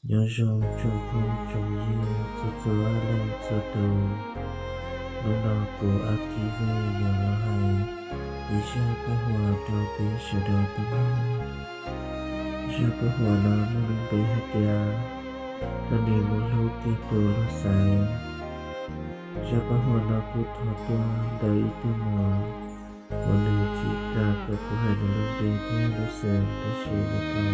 Nyob zoo tsoom phooj tsoom ywg txhua txhua leej txhua tus, hnub no kuv Akivej yuav los hais ib zaj paj huam rau peb sawv daws tau mloog. Zaj paj huam no muaj lub npe hais tias, koj nim mus hlub kiag tus luag xaiv. Zaj paj huam no kuj thov tuaj ntawm ib tug muam uas nws tsis kam kom kuv hais nws lub npe thiab lub xeem, tab sis nws kom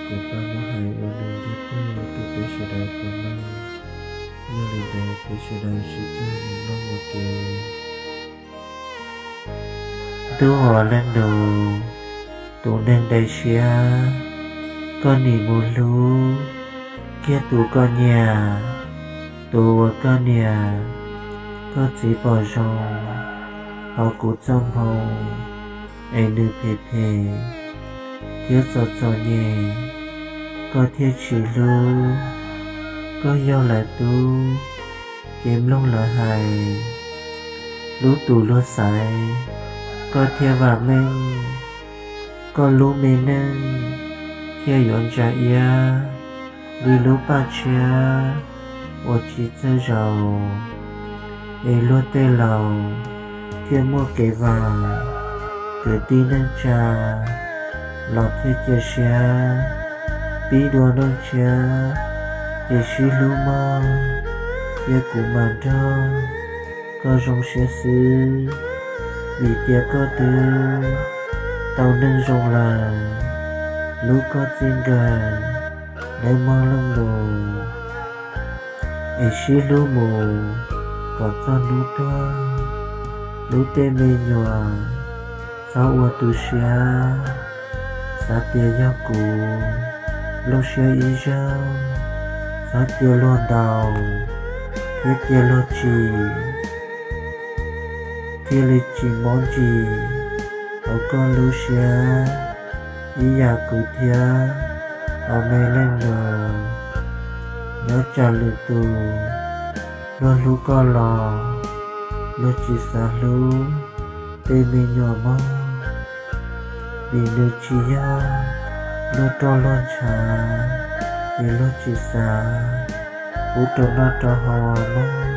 kuv pab muab hais ua lus ntiag tug rau peb sawv daws tau mloog. Yog li ntawd peb sawv daws sib cog mus mloog ua ke. Ntuj os leej nus, tus neeg daim siab, koj nim mus hlub kiag tus koj nyiam, tus uas koj niam koj txiv pom zoo hauv kuv txoj hmoo, es nws phem phem thiab txom txom nyem, koj thiaj tsis hlub. Koj yog lawv tub, ces mloog lawv hais. Hlub tus luag xaiv, koj thiaj vam meej. Koj lub me neej thiaj yuav ntsa iab li lub paj tshiab uas tsis txawj zaus, es luag tej laus thiaj muaj kev vam. Kwv tij neej tsa los thiaj cia siab pib dua neej tshiab, ces sib hlub mog, cia kuv mam nrog koj zoo siab xwb, vim tias koj twb tau neeg zoo lawm. Hlub koj txij nkawm, nawb mog leej nus, es sib hlub mus kom txog hnub tuag. Hlub tej me nyuam, txhob ua tu siab, xav tias yog kuv nplooj siab ib zaug, txhob cia luag ntaus thiab cia luag tsim, thiaj li tsis mob ntsis hauv koj lub siab ib yam kuv thiab os me leej nus. Nyob tsam lwm tus luag hlub koj los luag tsis xav hlub tej me nyuam mog, vim nws tsis yog luag roj luag ntshav, es luag tsis xav pub rau noj rau haus mog.